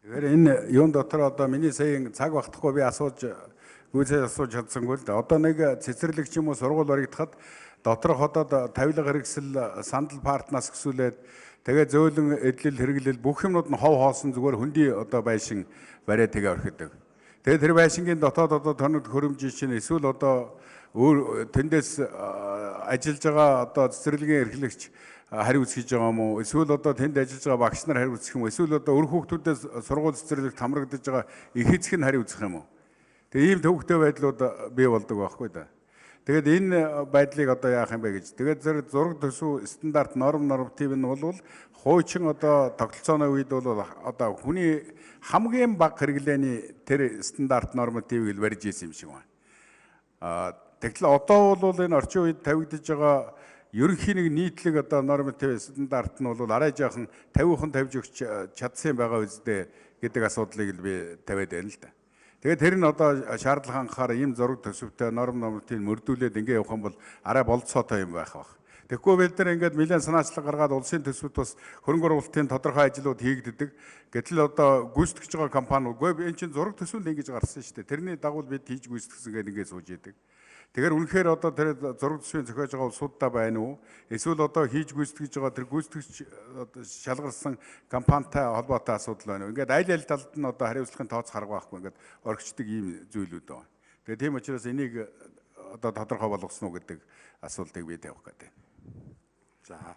Тэгэхээр энэ юун дотор одоо миний сая цаг багтахгүй би асууж гүйцээ асууж чадсангүй л да. Одоо нэг цэцэрлэг ч юм уу сургууль баригдахад доторх хотод тавилга хэрэгсэл сандал партнаас өсвөлээд тэгээ зөөлөн эдлэл хэрэглэл бүх юмнууд нь хов хоосон зүгээр хөндий одоо байшин бариад тэгээ орхидог. Тэгээ тэр байшингийн дотоод одоо тоног хөрөмжийн чинь эсвэл одоо өөр тэндээс ажиллаж байгаа одоо цэцэрлэгийн эрхлэгч хариу үзэж байгаа юм уу? Эсвэл одоо тэнд ажиллаж байгаа багш нар хариу үзэх юм уу? Эсвэл одоо өр хүүхдүүдээс сургууль цэцэрлэгт хамрагдаж байгаа их эцэг нь хариу үзэх юм уу? Тэгээ ийм төвөгтэй байдлууд бий болдог байхгүй да. Тэгээд энэ байдлыг одоо яах юм бэ гэж. Тэгээд зэрэг зураг төсөв стандарт норм норматив нь бол хуучин одоо тогтолцооны үед бол одоо хүний хамгийн бага хэрэглээний тэр стандарт нормативыг л барьж исэн юм шиг байна. Тэгтэл одоо бол энэ орчин үед тавигдаж байгаа ерөнхий нэг нийтлэг одоо норматив стандарт нь бол арай жаахан 50% тавьж өгч чадсан байгаа үсттэй гэдэг асуудлыг л би тавиад байна л да. Тэгээд тэр нь одоо шаардлага хангахаар ийм зураг төсөвтэй норм норматив мөрдүүлээд ингэ явах юм бол арай болцоотой юм байх бах. Тэгэхгүй бид нар ингээд нэлээд санаачлаг гаргаад улсын төсөвт бас хөрөнгө оруулалтын тодорхой ажлууд хийгддэг. Гэтэл одоо гүйцэтгэж байгаа компани үгүй энэ чинь зураг төсөв л ингэж гарсан шүү дээ. Тэрний дагуу бид хийж гүйцэтгсэн гэдэг ингээд сууж идэг. Тэгэхээр үнэхээр одоо тэр зураг төсвийн зохиож байгаа улсуудаа байна уу? Эсвэл одоо хийж гүйцэтгэж байгаа тэр гүйцэтгэгч шалгарсан компанитай холбоотой асуудал байна уу? Ингээд аль аль талд нь одоо хариуцлагын тооц харга байхгүй ингээд орхичдаг ийм зүйлүүд байна. Тэгээ тийм учраас энийг одоо тодорхой болгосон уу гэдэг асуултыг би тавих гэдэг. За.